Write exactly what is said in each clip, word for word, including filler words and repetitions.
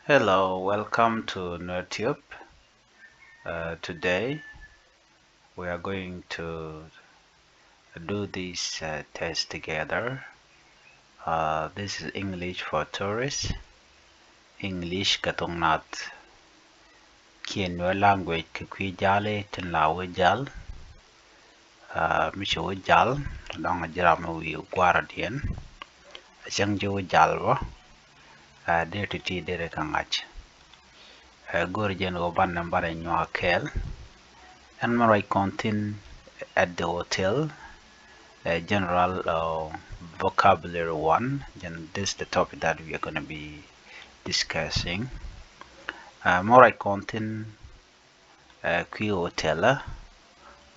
Hello, welcome to NuerTube. Uh, today we are going to do this uh, test together. Uh, this is English for tourists. English kɛ thok naath. Kiɛ Nuer language kɛ kui̱ jal i̱ tin la wä jal. Uh, mi ci wä jal dɔ̱ŋ a ji̱ ram mi wi̱i̱ gua̱a̱r diɛn. A cäŋ ji̱ wä jal bä. Uh, dee ti̱ti̱ dee rɛ kɛ ŋa̱c. Uh, go̱o̱r jɛn ɣöö banɛ banɛ nyuak kɛɛl. Ɛn mi ruac kɔn thi̱n at the hotel. Uh, general uh, vocabulary one. Jɛn this the topic that we are gonna be discussing. Uh, mi ruac kɔn thi̱n uh, kui̱ hotel.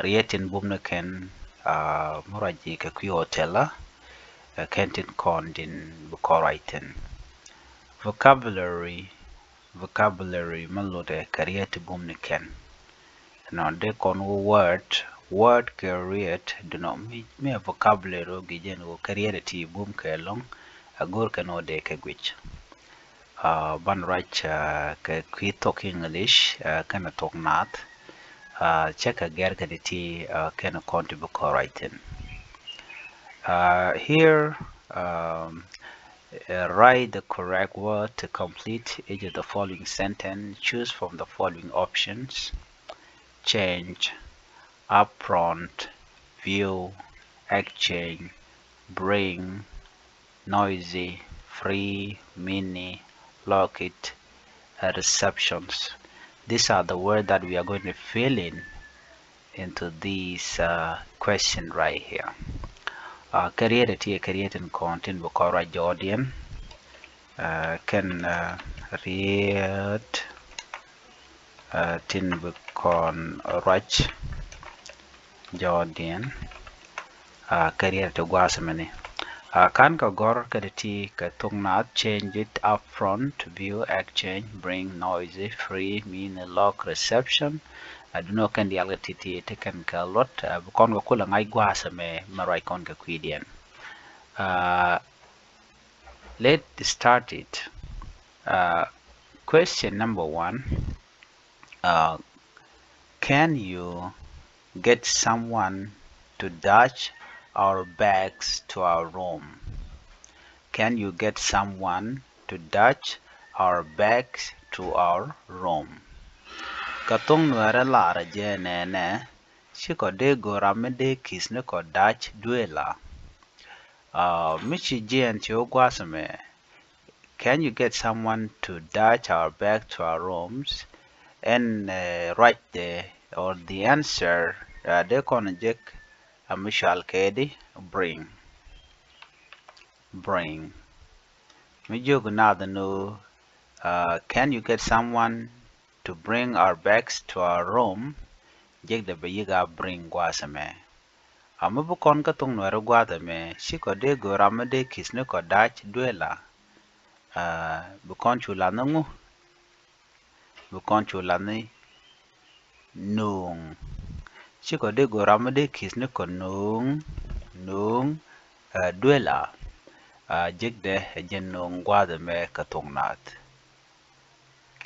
Riet tin bum ni kɛn uh, mi ruac ji̱ kɛ kui̱ hotel. Uh, kɛn tin kɔn din bi kɔn ruac thi̱n. Vocabulary, vocabulary mi lotdɛ kɛ riet tin bum ni kɛn. Nɔ dee kɔn wä word, word kɛ riet dunɔ mi, mi a vocabulary wä gi̱ jɛn wä kɛ riet ti bum kɛ lɔŋ. A go̱o̱r kɛn wä dee kɛ guic. Uh, ban ruac uh, kɛ kui̱ thok English uh, kɛnɛ thok naath. Uh, cɛ kɛ gɛr kɛ ti̱ti̱ uh, kɛnɛ kɔn ti bi kɔn ruac thi̱n. Uh, here, um, uh, write the correct word to complete each of the following sentence. Choose from the following options. Change, upfront, view, exchange, bring, noisy, free, mini, locked, uh, receptions. These are the words that we are going to fill in into this uh, question right here. Uh, kɛ riet ti kɛ riet tin kɔn tin bi kɔn ruac jɔɔdiɛn. Uh, kɛn uh, riet uh, tin bi kɔn ruac jɔɔdiɛn. Uh, kɛ riet ti gua̱a̱th mini. Uh, kan kɛ gɔr kɛ ti kɛ thok naath, change it, upfront, view, exchange, bring, noisy, free, mini, lock, reception. Uh, dunɔ kɛn diaal kɛ ti̱ti̱ ti kɛn kɛ luɔt uh, bi kɔn kɛ kulɛ ŋa̱c gua̱a̱th mɛ mɛ ruac kɔn kɛ kui̱diɛn. Uh, let start it. Uh, question number one. Uh, can you get someone to dash our bags to our room? Can you get someone to dash our bags to our room? Kɛ thok Nuɛrɛ lar jɛ nɛnɛ, cikɔ dee go̱o̱r ram mi dee ki̱th ni kɔ dash duëël a. Uh, mi ci jiɛn ci wä gua̱a̱th mɛ, can you get someone to dash our bag to our rooms? Ɛn uh, ruacdɛ or the answer uh, dee kɔn jek a mi cual kɛ di bring. Bring. Mi jiök naath ni uh, can you get someone to bring our bags to our room? Jekdɛ bɛ yik a bring gua̱a̱th mɛ. A mi bi kɔn kä thok Nuɛrɛ gua̱a̱th mɛ, cikɔ dee go̱o̱r ram mi dee ki̱th ni kɔ dash duëël a. Uh, bi kɔn cu lath ni ŋu? Bi kɔn cu lath ni nööŋ. Cikɔ dee go̱o̱r ram mi dee ki̱th ni kɔ nööŋ, nööŋ uh, duëël a. Uh, jekdɛ ɛ jɛn nööŋ gua̱a̱th mɛ kɛ thok naath.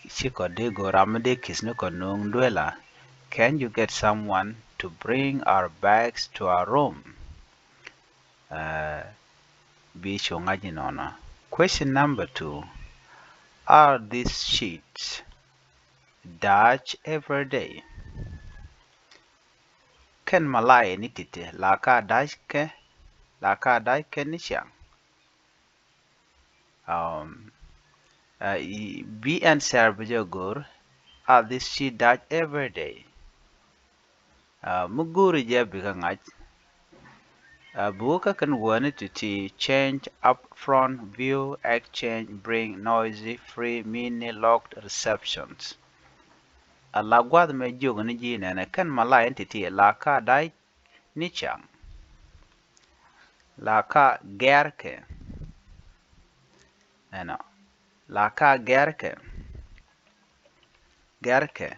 Cikɔ dee go̱o̱r ram mi dee ki̱th ni kɔ nööŋ duëël a. Can you get someone to bring our bags to our room? Uh, bi cu ŋa̱c inɔnɔ. Question number two. Are these sheets dash every day? Kɛn malaya ni ti̱ti̱ la ka dash kɛ, la ka dash kɛ ni ciaŋ? Um, uh, bi answer bi jɛ go̱o̱r, are these sheets dash every day? Uh, mi go̱o̱ri jɛ bikɛ ŋa̱c. Uh, bi wä kä kɛn wäni ti̱ti̱, change, upfront, view, exchange, bring, noisy, free, mini, locked, receptions. A la gua̱th mɛ jiök ni ji̱ nɛnɛ kɛn malaya ni ti̱ti̱ la ka dash ni ciaŋ. La ka gɛrkɛ. Ɛnɔ. La ka gɛrkɛ. Gɛrkɛ.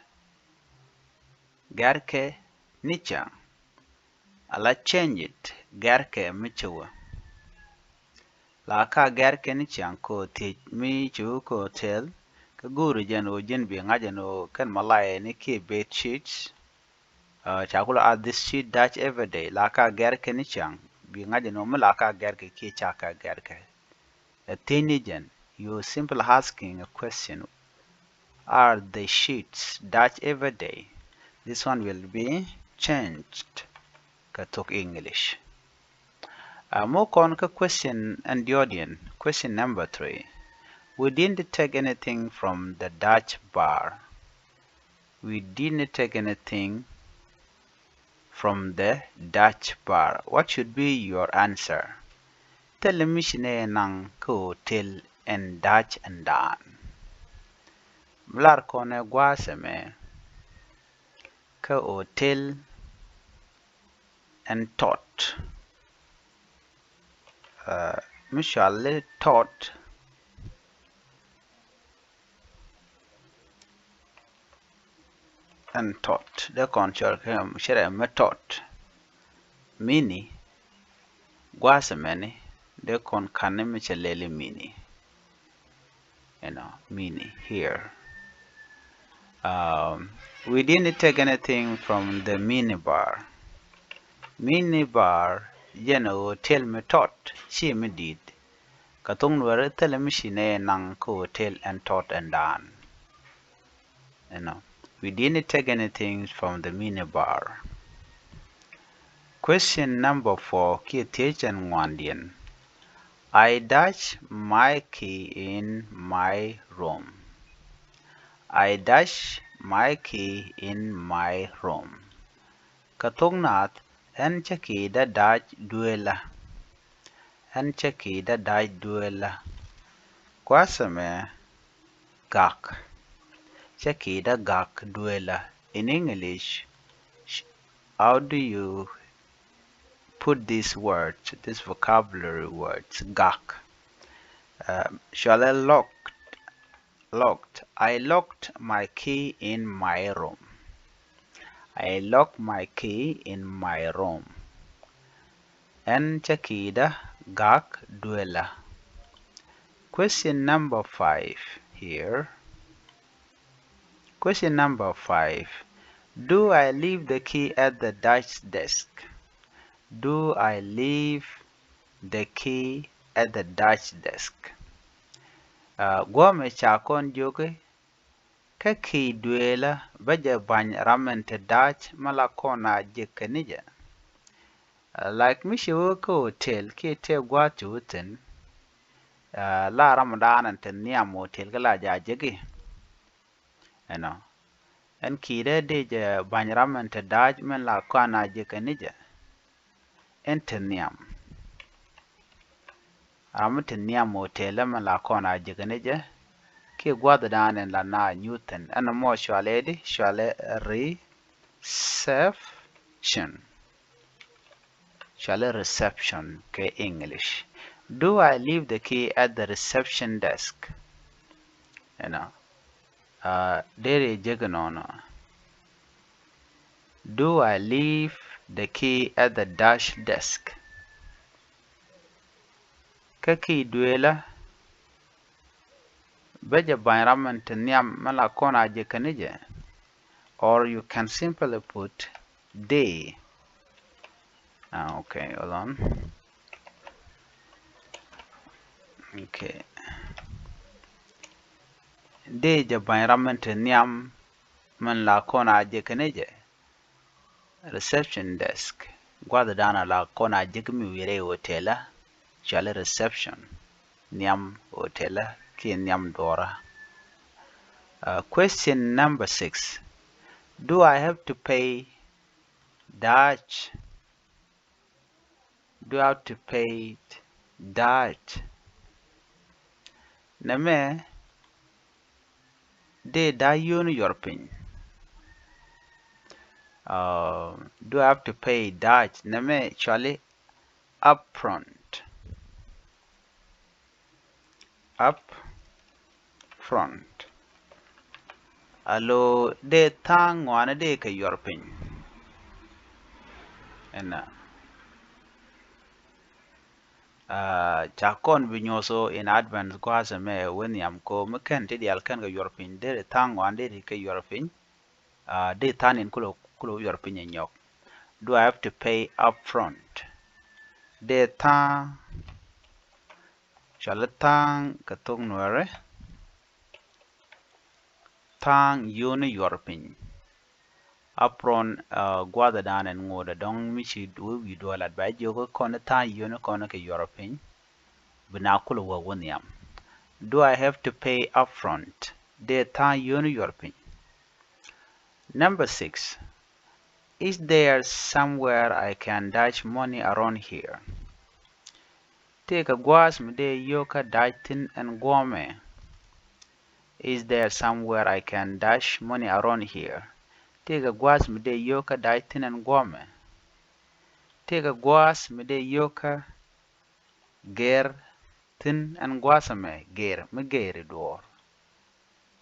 Gɛrkɛ ni ciaŋ. A la change it, gɛrkɛ mi ci wä. La ka gɛrkɛ ni ciaŋ kɛ ɣöö thiec mi ci wä kɛ hotel, Kä go̱o̱ri jɛn ɣöö ji̱n bi ŋa̱c ɛn ɣöö kɛn Malay ni kiɛ bed sheets. Ca kulɛ ask this sheet Dutch every day, la ka gɛr kɛ ni cäŋ. Bi ŋa̱c ɛn ɣöö mi la ka gɛr kɛ kiɛ ca ka gɛr kɛ. Ɛ thiecni jɛn, you simply asking a question, are the sheets Dutch every day? This one will be changed kɛ thok English. Muk kɔn kä question ɛn diɔ̱ɔ̱diɛn, question number three. We didn't take anything from the Dutch bar. We didn't take anything from the Dutch bar. What should be your answer? Thilɛ mi ci nɛ naŋ kä hotel ɛn Dutch ɛn daan. Mi lar kɔn ɛ gua̱a̱th ɛmɛ kä hotel ɛn tɔt. Mi cɔal i̱ tɔt ɛn tɔt, dee kɔn cɔl kɛ cɛ rɛ mi tɔt. Mini gua̱a̱th ɛmɛni dee kɔn ka̱n ni mi cɛ lɛli mini. You know, mini here. We didn't take anything from the mini bar. Mini bar jɛn ɛ hotel mi tɔt, ci mi di̱i̱t. Kä thok Nuɛri thilɛ mi ci nɛ naŋ kä hotel ɛn tɔt ɛn daan. You know, we didn't take anything from the mini bar. Question number four, kiɛ thiec ɛn ŋuandiɛn. I dash my key in my room. I dash my key in my room. Kä thok Naath, ɛn cä ki̱i̱dä da̱a̱c duëëlä. Ɛn cä ki̱i̱dä da̱a̱c duëëlä. Gua̱a̱th ɛmɛ gak. Cä ki̱i̱dä gak duëëlä. In English, how do you put these words, these vocabulary words? Gak. Cɔalɛ locked. Locked. I locked my key in my room. I locked my key in my room. Ɛn cä ki̱i̱dä gak duëëlä. Question number five here. Question number five. Do I leave the key at the Dutch desk? Do I leave the key at the Dutch desk? Guɔ̱mɛ ca kɔn jiök i̱ kä ki̱i̱ duëëlä bä jɛ ba̱ny ram ɛn te da̱a̱c mi la kɔn a jek kɛ ni jɛ. Like mi ci wä kä hotel kiɛ tëë gua̱a̱th ci wä thi̱n. La ram dan ɛn te nhiam hotel kä la jɛ a jek i̱. Ɛnɔ. Ɛn ki̱i̱dɛ dee jɛ ba̱ny ram ɛn te da̱a̱c min la kɔn a jek kɛ ni jɛ. Ɛn te nhiam. Ram mi te nhiam hotel min la kɔn a jek kɛ ni jɛ. Kiɛ gua̱a̱th dan ɛn la na nyuth thi̱n. Ɛn mɔ cɔalɛ di, cɔalɛ reception. Cɔalɛ reception kɛ English. Do I leave the key at the reception desk? Ɛnɔ. Deri jek nɔnɔ. Do I leave the key at the Dutch desk? Kä ki̱i̱ duëëlä bä jɛ ba̱ny ram min te nhiam mi la kɔn a jek kɛ ni jɛ. Or you can simply put dee. Ah, okay, hold on. Okay. Dee jɛ ba̱ny ram min te nhiam min la kɔn a jek kɛ ni jɛ. Reception desk. Gua̱th dan a la kɔn a jek mi wi̱i̱ rɛy hotel a. Cɔalɛ reception. Nhiam hotel a kiɛ nhiam duɔra. Question number six. Do I have to pay Dutch? Do I have to pay Dutch? Nɛmɛ dee da̱a̱ yio̱o̱ni yuɔr piny. Do I have to pay Dutch? Nɛmɛ cɔali upfront. Upfront. Alo dee tha̱a̱ŋ ŋɔaani dee kɛ yuɔr piny. Ɛnɔ. Ca kɔn bi nyuɔth ɔ in advance gua̱a̱th ɛmɛ wä nhiam kɔ mi kɛn ti diaal kɛn kɛ yuɔr piny, deri tha̱a̱ŋ ŋuan deri kɛ yuɔr piny. Deri tha̱a̱ŋ in kulɛ, kulɛ yuɔr piny ɛ nyɔk. Do I have to pay upfront? Dee tha̱a̱ŋ, cɔali tha̱a̱ŋ kɛ thok Nuɛrɛ. Tha̱a̱ŋ yio̱o̱ni yuɔr piny. Upfront, gua̱a̱th ɛ da̱a̱n ɛn ŋot ɛ dɔ̱ŋ mi ci wee wi̱i̱ duɔ̱ɔ̱r lat ba jiök kɔn tha̱a̱ŋ yio̱o̱ni kɔn kɛ yuɔr piny. Bi na kulɛ wä wä nhiam. Do I have to pay upfront? Dee tha̱a̱ŋ yio̱o̱ni yuɔr piny. Number six. Is there somewhere I can dash money around here? Tëëkɛ gua̱a̱th mi dee yio̱o̱kä dash thi̱n ɛn guɔ̱ɔ̱mɛ? Is there somewhere I can dash money around here? Tëëkɛ gua̱a̱th mi dee yio̱o̱kä dash thi̱n ɛn guɔ̱ɔ̱mɛ? Tëëkɛ gua̱a̱th mi dee yio̱o̱kä gɛr thi̱n ɛn gua̱a̱th ɛmɛ, gɛr mi gɛr i̱ duɔ̱ɔ̱r?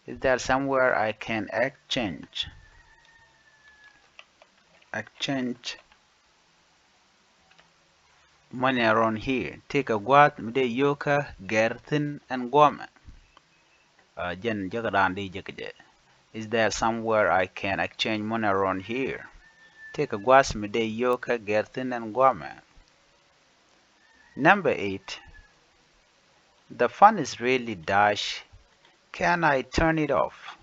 Is there somewhere I can exchange, exchange money around here? Tëëkɛ gua̱a̱th mi dee yio̱o̱kä gɛr thi̱n ɛn guɔ̱ɔ̱mɛ? Jɛn jek raan di jek jɛ. Is there somewhere I can exchange money around here? Tëëkɛ gua̱a̱th mi dee yio̱o̱kä gɛr thi̱n ɛn guɔ̱ɔ̱mɛ? Number eight. The fan is really dash. Can I turn it off?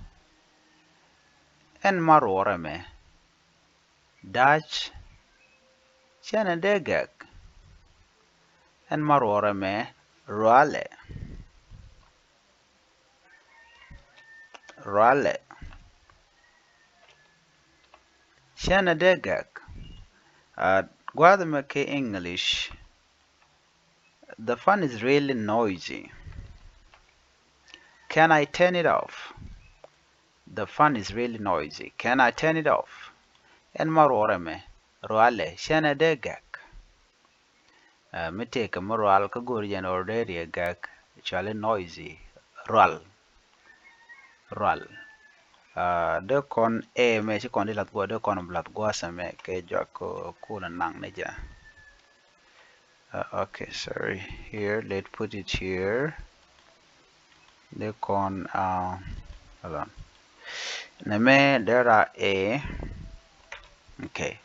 Ɛn ma ruɔrɛ mɛ dash. Cɛnɛ dee gɛk. Ɛn ma ruɔrɛ mɛ rualɛ. Rualɛ. Cɛnɛ dee gɛk. Gua̱a̱th mɛ kɛ English. The fan is really noisy. Can I turn it off? The fan is really noisy. Can I turn it off? Ɛn ma ruɔrɛ mɛ rualɛ, cɛnɛ dee gɛk. Mi tëëkɛ mi rual kä go̱o̱r jɛn ordinary gɛk, cɔali noisy, rual. Rual. Dee kɔn ɛ mɛ ci kɔn di lath gua̱a̱th, dee kɔn bi lath gua̱a̱th ɛmɛ kɛ jɔak kɛ kulɛ naŋ ni jɛ. Okay, sorry. Here, let's put it here. Dee kɔn, hold on. Nɛmɛ dee ra ɛ. Okay.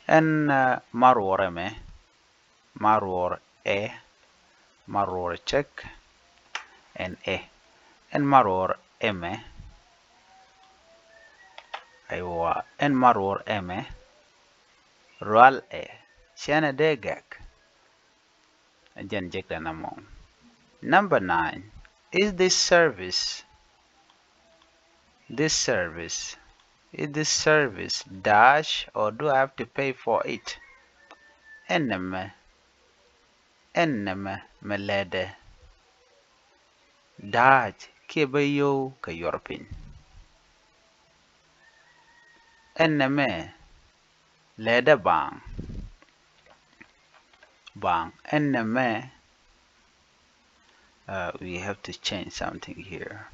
Ɛn ma ruɔrɛ mɛ. Ma ruɔr ɛ, ma ruɔr cɛk, ɛn ɛ. Ɛn ma ruɔr ɛmɛ. Aywa, ɛn ma ruɔr ɛmɛ. Rual ɛ, cɛnɛ dee gɛk. Jɛn jek dɛ na mɔ. Number nine. Is this service, this service, is this service dash or do I have to pay for it? Ɛn nɛmɛ, ɛn nɛmɛ mɛ lɛdɛ dash kiɛ bä yio̱w kɛ yuɔr piny. Ɛn nɛmɛ lɛdɛ baaŋ. Baaŋ. Ɛn nɛmɛ, we have to change something here.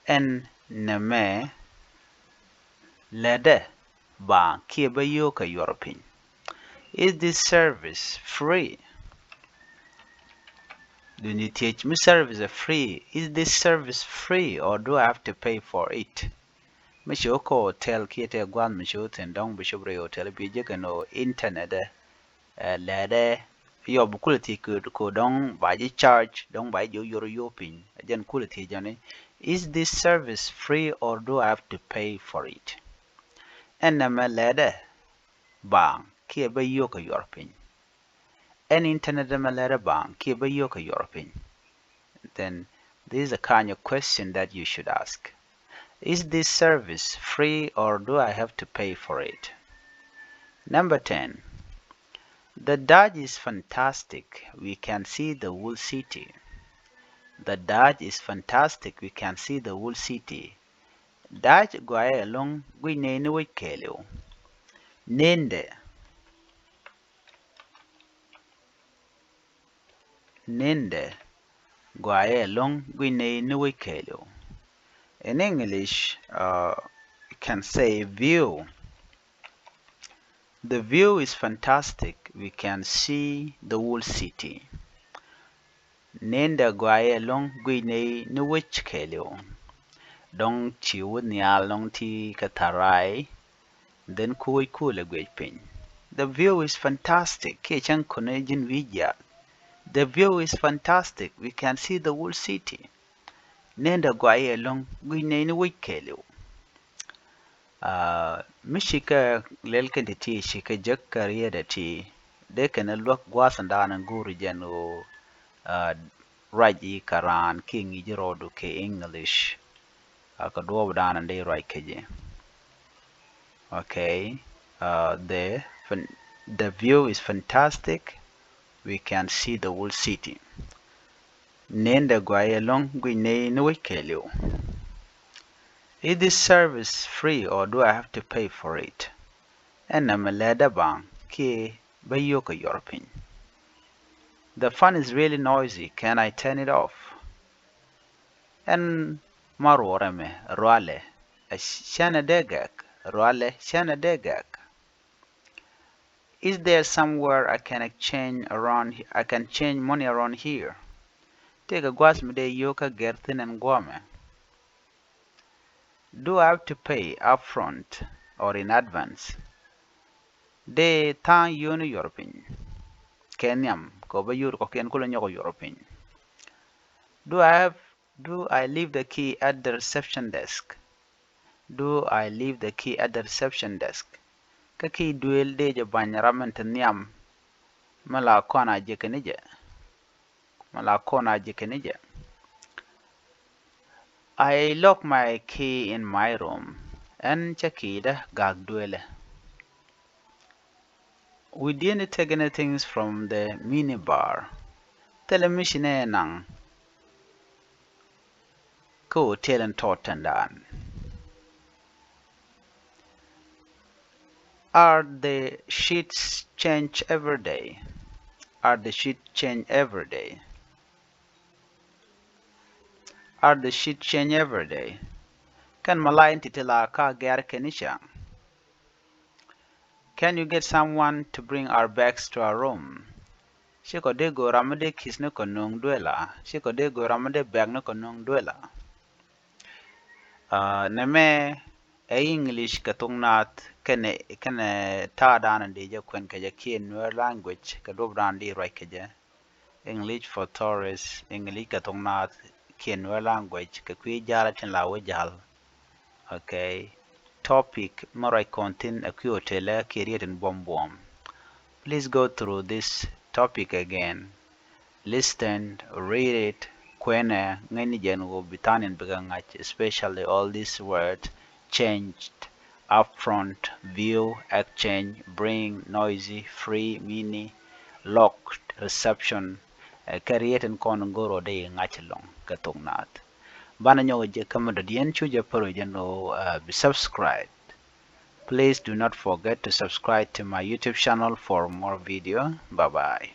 Ɛn nɛmɛ lɛdɛ baaŋ kiɛ bä yio̱w kɛ yuɔr piny. Is this service free? Duni thiec mi service ɛ free. Is this service free or do I have to pay for it? Mi ci wä kä hotel kiɛ tɛ gua̱a̱th mi ci wä thi̱n dɔ̱ŋ bi cop rɛy hotel bi jek ɛn ɣöö internet ɛ lɛdɛ yɔp kulɛ thiec kɛ dɔ̱ŋ ba ji̱ charge dɔ̱ŋ ba ji̱ jiök yio̱w piny. Ɛ jɛn kulɛ thiec jɔni, is this service free or do I have to pay for it? Ɛn nɛmɛ lɛdɛ baaŋ kiɛ bä yio̱w kɛ yuɔr piny. Ɛn internet ɛmɛ lɛdɛ baaŋ kiɛ bä yio̱w kɛ yuɔr piny. Then this is a kind of question that you should ask. Is this service free or do I have to pay for it? Number ten. The Dutch is fantastic. We can see the whole city. The Dutch is fantastic. We can see the whole city. Dutch gɔaaɛ ɛlɔ̱ŋ, guic nɛy ni wec kɛɛliw. Nendɛ. Nendɛ gɔaaɛ ɛlɔ̱ŋ, guic nɛy ni wec kɛɛliw. In English, you can say view. The view is fantastic. We can see the whole city. Nendɛ gɔaaɛ ɛlɔ̱ŋ guic nɛy ni wec kɛɛliw. Dɔ̱ŋ ci wä nhial dɔ̱ŋ ti kɛ tha̱ra̱a̱y. Then ku wec kulɛ guic piny. The view is fantastic. Kiɛ cäŋ kɔnɛ ji̱n wi̱i̱ jiath. The view is fantastic. We can see the whole city. Nendɛ gɔaaɛ ɛlɔ̱ŋ guic nɛy ni wec kɛɛliw. Mi cikɛ lɛl kɛn ti ti cikɛ jek kɛ riet ɛ ti dee kɛn luäk gua̱a̱th in da̱a̱n in go̱o̱ri jɛn ɣöö ruac i̱ kɛ raan kiɛ ŋi̱i̱c rɔɔdu kɛ English. Kɛ duɔɔp da̱a̱n in dee ruac kɛ jɛ. Okay. The view is fantastic. We can see the whole city. Nendɛ gɔaaɛ ɛlɔ̱ŋ guic nɛy ni wec kɛɛliw. Is this service free or do I have to pay for it? Ɛn nɛmɛ lɛ dee baŋ kiɛ bä yio̱k kɛ yɔr piny. The fan is really noisy. Can I turn it off? Ɛn ma ruɔrɛ mɛ rualɛ ɛ cɛnɛ dee gɛk, rualɛ cɛnɛ dee gɛk. Is there somewhere I can exchange around, I can change money around here? Tëëkɛ gua̱a̱th mi dee yio̱k kä gɛr thi̱n ɛn guɔ̱mɛ? Do I have to pay upfront or in advance? Dee tha̱a̱ŋ yio̱o̱ni yɔr piny kɛ nhiam kɛ bä yio̱o̱t kɔ̱kiɛn kulɛ nyɔk yɔr piny? Do I have, do I leave the key at the reception desk? Do I leave the key at the reception desk? Kä ki̱i̱ duëël dee jɛ ba̱ny ram min te nhiam mi la kɔn a jek kɛn jɛ. Mi la kɔn a jek kɛn jɛ. I lock my key in my room. Ɛn cä ki̱i̱dä gak duëëlɛ. We didn't take anything from the mini bar. Thilɛ mi ci nɛ naŋ kä hotel in tɔt tɛndan. Are the sheets change every day? Are the sheets change every day? Are the sheets change every day? Kɛn malay in ti ti la ka gɛr kɛn i̱ cäŋ. Can you get someone to bring our bags to our room? Cikɔ dee go̱o̱r ram mi dee ki̱th ni kɔ nuŋ duela. Cikɔ dee go̱o̱r ram mi dee bag ni kɔ nuŋ duela. Nɛmɛ ɛ English kɛ thok naath kɛnɛ kɛnɛ ta̱a̱ da̱a̱n dee jɛ kuɛn kɛ jɛ kiɛ Nuer language kɛ duɔp da̱a̱n dee ruac kɛ jɛ. English for tourists, English kɛ thok naath kiɛ Nuer language kɛ kui̱ ja̱l a tin la wä ja̱l. Okay. Topic mi ruac kɔn thi̱n ɛ kui̱ hotel ɛ kiɛ riet in buɔm buɔm. Please go through this topic again. Listen, read it, kuɛnɛ ŋäcni jɛn ɣöö bi tha̱a̱n in bikɛ ŋa̱c, especially all these words: changed, upfront, view, exchange, bring, noisy, free, mini, locked, reception. Kɛ riet in kɔn go̱r ɔ dee ŋa̱c ɛlɔ̱ŋ kɛ thok naath. Banɛ nyɔk jɛ kä mi dɔ̱diɛn cu jɛ pär jɛ ni ɣöö bi subscribe. Please do not forget to subscribe to my YouTube channel for more video. Bye bye.